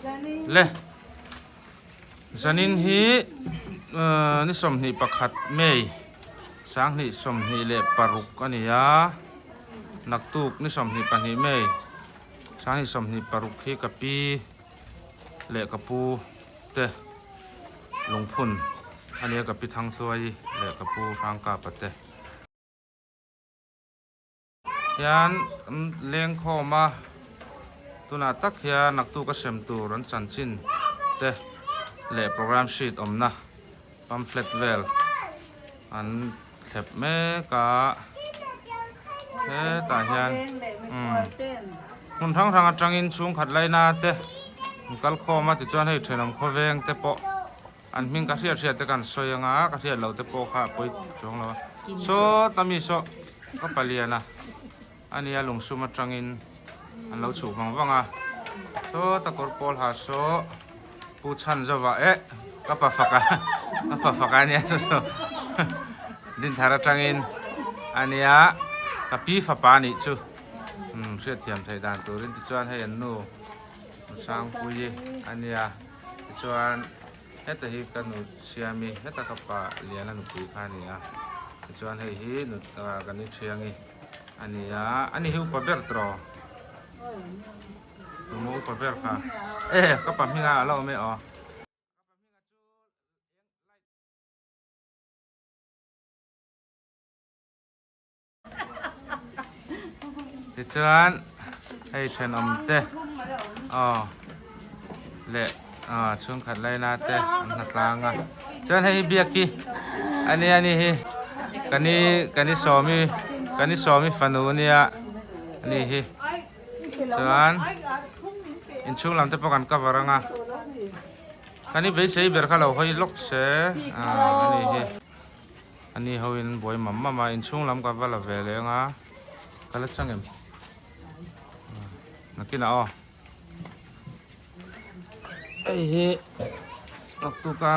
Le zanin hi ni 21 May 2026 a ni a, naktuk ni 22 May 2026 hi ka pi leh ka pu te lungphun a ni a, ka pi Thangthluai leh ka pu Hrangkapa te. Hian an leng khawm a, tunah tak hian naktuk a sem tur an chanchin te leh programme sheet awmna pamphlet vel an thlep mek a, hetah hian umm hmun hrang hrang atangin chhungkhat laina te an kal khawm a tichuan hei thenawm khawveng te pawh An hming ka hriat hriat te kan sawi anga ka hriat loh te pawh kha a pawi chuang lo a. Saw ta mi saw ka palian a ania lungsum atangin an lo chhuh vang vang a. Saw ta kawr pawl ha saw Pu Chhanzova eh ka pa fak a ka pa fak a ania saw saw Dinthar atangin ania ka pi fapa anih chu umm hriatthiam theih dan turin tichuan hei an nu Sangpuii ania. Tichuan heta hi ka nu Siami heta ka pa Liana nupui kha a ni a, tichuan hei hi nu ka ni Thiangi a ni a, ani hi upa ber tawh tumaw upa ber kha e ka pa hminga a la awm e aw. Tichuan hei thenawm te aw leh aw chhungkhat laina te an hna tlang a chuan hei hi biaki a nia ni hi ka ni ka ni sawmi ka ni sawmi fanu ania a ni hi chuan inchhung lam te pawh kan cover anga ka ni beisei ber kha lo hawi lawk se a ni hi. A ni ho in buai mam mam a, inchhung lam ka va la ve leh anga ka la chang em? Nakinah aw. Hei hi naktuka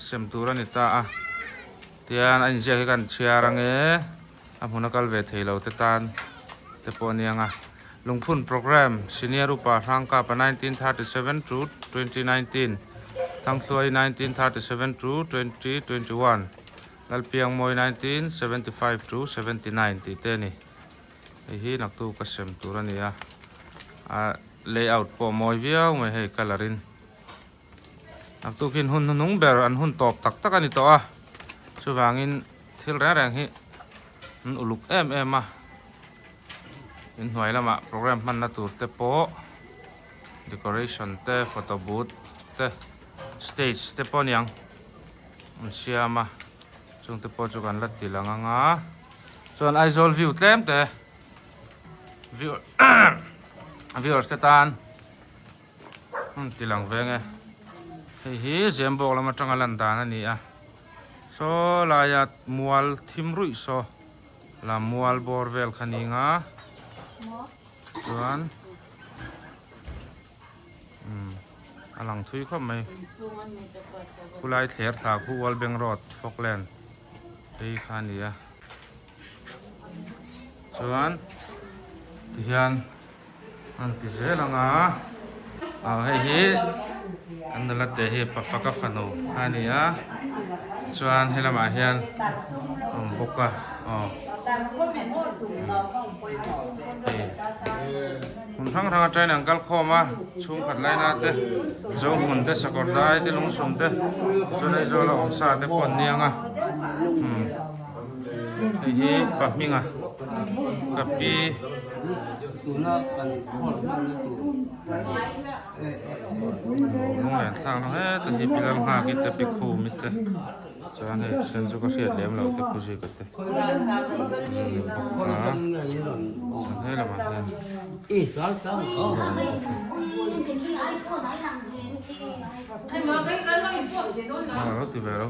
sem tur a ni ta a, tian a inziak hi kan chhiar ange a hmuna kal ve thei lo te tan te pawh a ni anga Lungphun Programme Senior Upa Hrangkapa 1937 to 2019 Thangthluai 1937 to 2021 Lalpiangmawi 1975 to 79 tih te a ni. Hei hi naktuk a sem tur a ni a, a layout pawh a mawi viau mai hei colour in. Naktuk hian hun hnuhnung ber an hun tawp tak tak a ni tawh a, chuvangin thil reng reng hi an uluk em em a, inhnuai lamah programme hmanna tur te pawh decoration te photo booth te stage te pawh a niang an siam a chung te pawh chu kan la ti lang ang a chuan Aizawl view tlem te view viewers te tan an ti lang veng e hei hi Zembawk lam atanga lan dan a ni a saw laia mual thim ruih saw la mual bawr vel kha ni nga chuan umm a lang thui khawp mai khulai thler thla khu World Bank Road Falkland phei kha a ni a chuan tihian an ti zel ang a ah hei hi an nula te hi pafaka fanu a ni a chuan he lamah hian a awm bawk a aw hei hmun hrang hrang atangin an kal khawm a chhungkhat laina te zohmun te sakawr dai te lungsum te chuan Aizawl a awm sa te pawh an ni ang a umm hei hi pahminga ka pi. Lunglen thlak na heta hi pilar nghak i te pikhum i te chuan hei then chu ka hriat lem loh te khuzik a te an ni bawk a chuan he lamah hian a lo ti ve lo.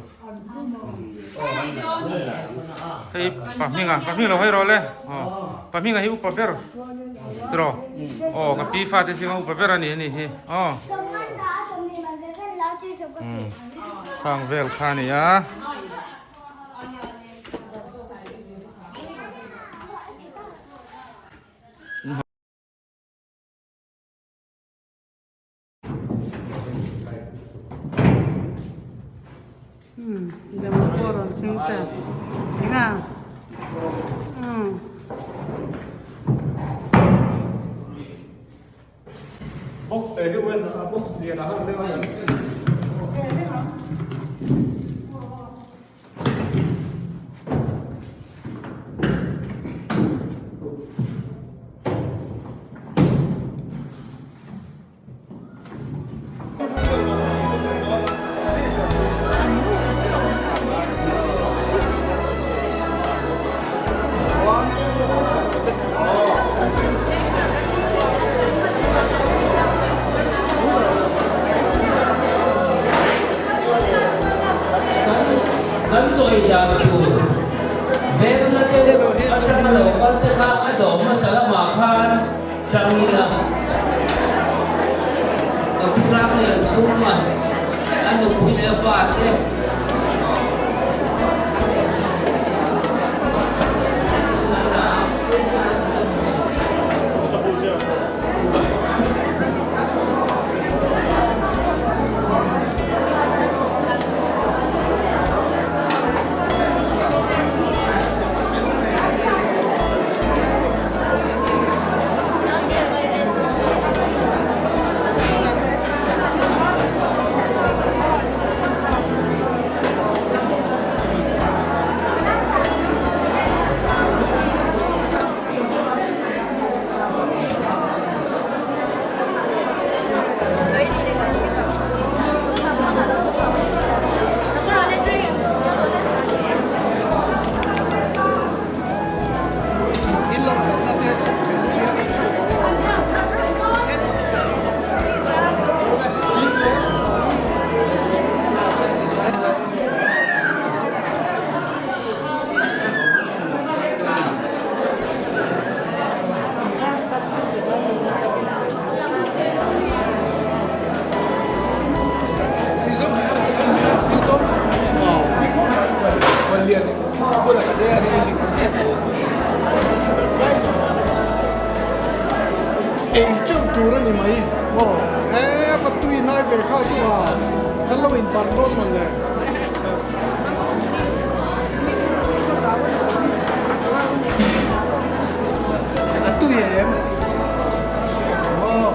Hei pahminga pahming lo hawi rawh le aw pahminga hi upa ber tiraw aw ka pi fate zinga upa ber a ni anih hi aw khang vel kha a ni a. Umm lem pawh a rawn thleng ta eng a umm. Box te deuh en a box lian a han deuh a. Kan chawi dan tur Verna deuh atanga lo kal te kha a dawh hmasa lamah khan Hrangila ka pu Ramlian chhunga a nupui leh a fate. Eng teuh tur a ni mai maw? E va tui hnai ber kha chu a kan lo inbarh dawn mawn le. A tui em? Maw?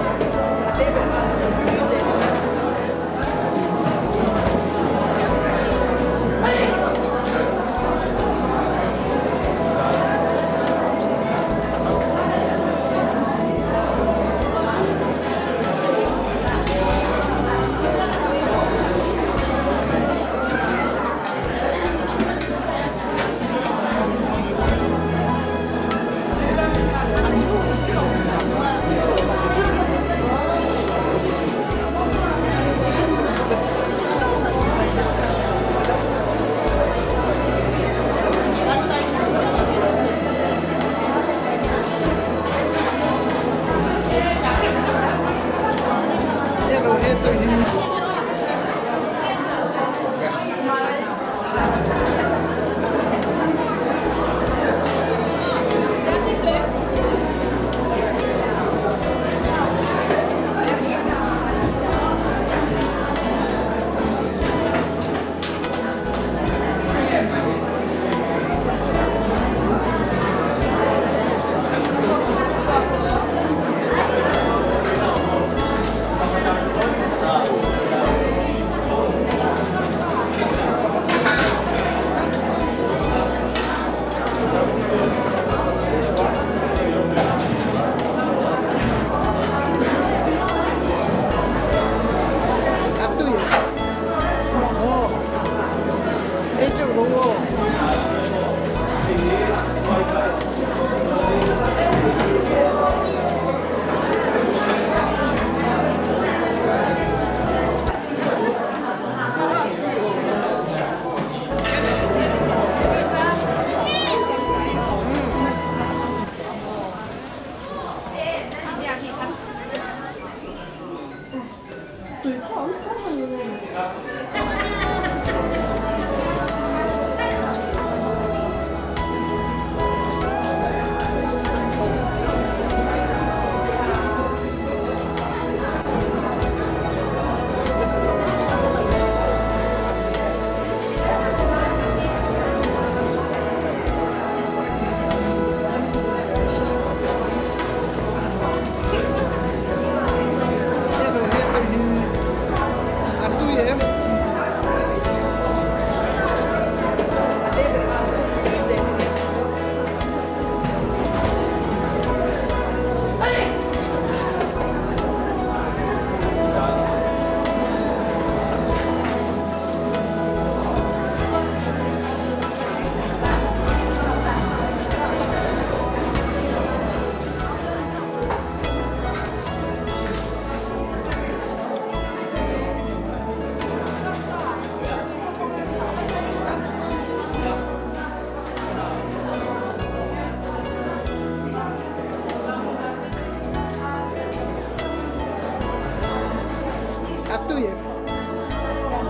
tui em?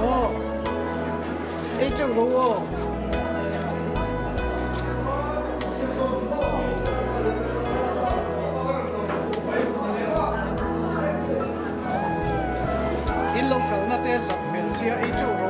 Maw? Ei teuh lo aw. In lo kalna te hlat hmel sia ei teuh rawh.